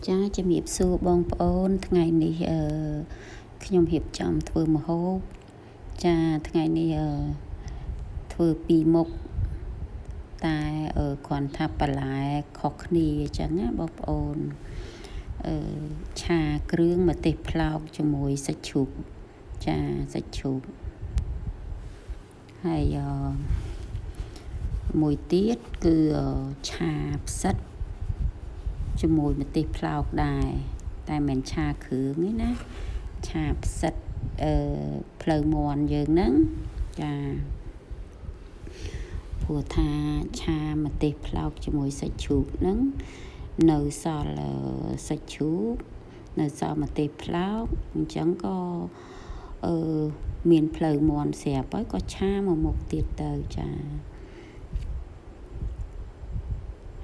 ចាជំរាបសួរបងប្អូនថ្ងៃនេះខ្ញុំរៀបចំធ្វើម្ហូបចាថ្ងៃនេះធ្វើពីរមុខតែគ្រាន់ថាបន្លែខុសគ្នាអញ្ចឹងណាបងប្អូនឆាគ្រឿងម្ទេសប្លោកជាមួយសាច់ជ្រូកចាសាច់ជ្រូកហើយមួយទៀតគឺឆាផ្សិតជាមួយម្ទេសប្លោកដែរតែមិនឆាគ្រឿងទេណាឆាផ្សិតផ្លូវមាន់យើងហ្នឹងចាព្រោះថាឆាម្ទេសប្លោកជាមួយសាច់ជ្រូកហ្នឹងនៅសល់សាច់ជ្រូកនៅសល់ម្ទេសប្លោកអញ្ចឹងក៏មានផ្លូវមាន់ស្រាប់ហើយក៏ឆាមកមុខទៀតទៅចា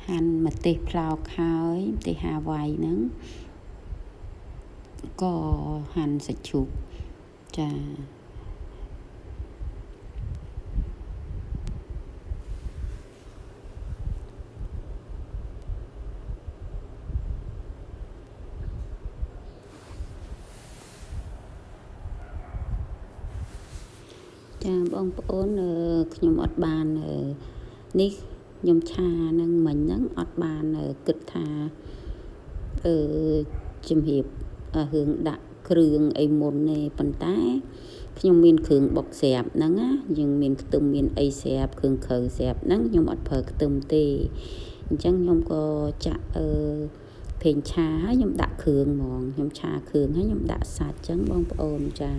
ហាន់ម្ទេសប្លោកហើយម្ទេសហាវ៉ៃហ្នឹងក៏ហាន់សាច់ជ្រូកចាចាបងប្អូនខ្ញុំអត់បាននេះខ្ញុំឆានឹងមិញហ្នឹងអត់បានគិតថាជំរាបរឿងដាក់គ្រឿងអីមុនទេប៉ុន្តែខ្ញុំមានគ្រឿងបុកស្រាប់ហ្នឹងណាយើងមានខ្ទឹមមានអីស្រាប់គ្រឿងក្រៅស្រាប់ហ្នឹងខ្ញុំអត់ប្រើខ្ទឹមទេអញ្ចឹងខ្ញុំក៏ចាក់ប្រេងឆាហើយខ្ញុំដាក់គ្រឿងហ្មងខ្ញុំឆាគ្រឿងហើយខ្ញុំដាក់សាច់អញ្ចឹងបងប្អូនចា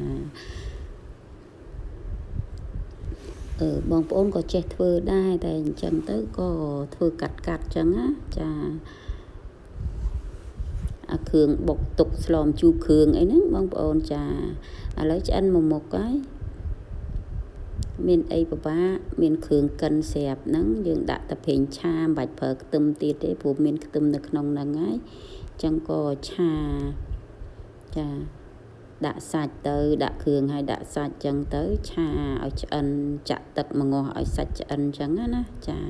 បងប្អូនក៏ចេះធ្វើដែរតែអញ្ចឹងទៅក៏ធ្វើកាត់កាត់អញ្ចឹងណាចាអាគ្រឿងបុកទុកស្លមជូរគ្រឿងអីហ្នឹងបងប្អូនចាឥឡូវឆ្អិនមួយមុខហើយមានអីពិបាកមានគ្រឿងកិនស្រាប់ហ្នឹងយើងដាក់តែប្រេងឆាមិនបាច់ប្រើខ្ទឹមទៀតទេព្រោះមានខ្ទឹមនៅក្នុងហ្នឹងហើយអញ្ចឹងក៏ឆាចាដាក់សាច់ទៅដាក់គ្រឿងហើយដាក់សាច់ចឹងទៅឆាឲ្យឆ្អិនចាក់ទឹកម្ងាស់ឲ្យសាច់ឆ្អិនចឹងណាចា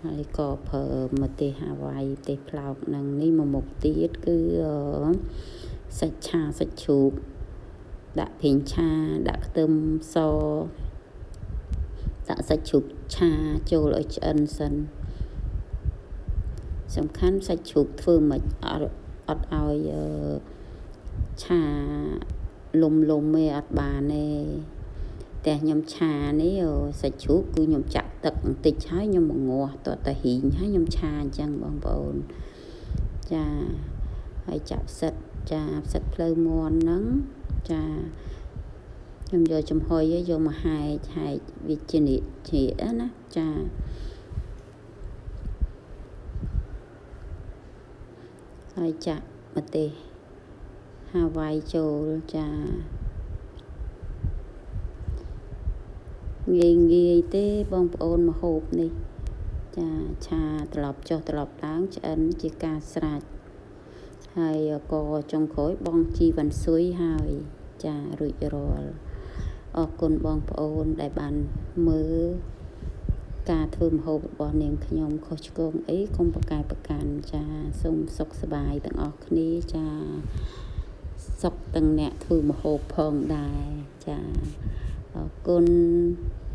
ហើយក៏ប្រើម្ទេសហាវ៉ៃម្ទេសប្លោកនឹងនេះមួយមុខទៀតគឺសាច់ឆាសាច់ជ្រូកដាក់ប្រេងឆាដាក់ខ្ទឹមសដាក់សាច់ជ្រូកឆាចូលឲ្យឆ្អិនសិនសំខាន់សាច់ជ្រូកធ្វើមិនអត់ឲ្យឆាលំលំទេអត់បានទេតែខ្ញុំឆានេះសាច់ជ្រូកគឺខ្ញុំចាក់ទឹកបន្តិចហើយខ្ញុំមងាស់តតែរីងហើយខ្ញុំឆាអញ្ចឹងបងប្អូនចាហើយចាក់ផ្សិតចាផ្សិតផ្លូវមាន់ហ្នឹងចាខ្ញុំយកចំហុយយកមកហែកហែកវាជានេះជាណាចាហើយចាក់ម្ទេសហាវ៉ៃចូលចាងាយងាយទេបងប្អូនម្ហូបនេះចាឆាត្រឡប់ចុះត្រឡប់ឡើងឆ្អិនជាការស្រេចហើយក៏ចុងក្រោយបងជីវ៉ាន់ស៊ុយហើយចារួចរាល់អរគុណបងប្អូនដែលបានមើលការធ្វើម្ហូបរបស់នាងខ្ញុំខុសឆ្គងអីកុំប្រកែកប្រកាន់ចាសូមសុខសប្បាយទាំងអស់គ្នាចាសុខទាំងអ្នកធ្វើម្ហូបផងដែរចាអរគុណ។